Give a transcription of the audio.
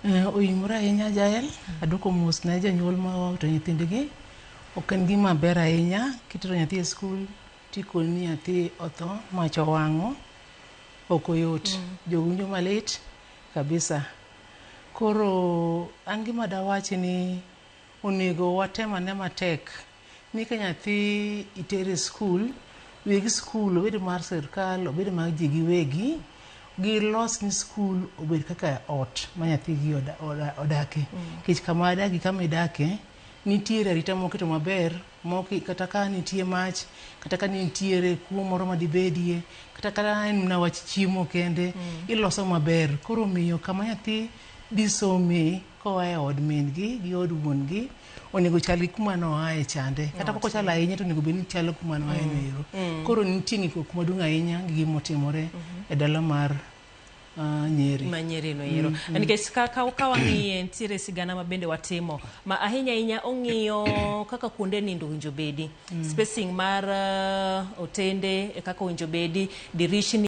Oimore ahinya Jael, aduoko mos ne jonyuol ma owito nyithindgi. Ok en gima ber ahinya kitero nyathi e skul tikoni ni nyathi otho, mach owang'o, ok oyot. Jogo winjo malit kabisa. Koro an gima dawachi ni onego watem ane matek ni ka nyathi itere e skul, weg skul obed mar sirkal, obed mar ji giwegi, gilos ni skul obed kaka ot ma nyathigi odake. Nikech kama adake gi kama idake, nitiere arita moketo maber mok kata ka nitie mach, kata ka nitiere kuo moro madibedie, kata ka en mana wach chiemo kende, iloso maber. Koro omiyo kama nyathi dhi some koa e od min gi gi od wuon gi, onego chal gi kuma noaye chande. Kata pok ochalo ahinya to onego bed ni chalo kuma noaye no ero. Koro nitie ng'ikruok maduong' ahinya gi gima otimore e dala mar Nyeri. Ma Nyeri no ero. Nikech ka wang'iye nitiere sigana ma bende watimo ma ahinya ahinya ong'iyo kaka kuonde nindo owinjo bedi. Spacing mar otende kaka owinjo bedi, dirishni.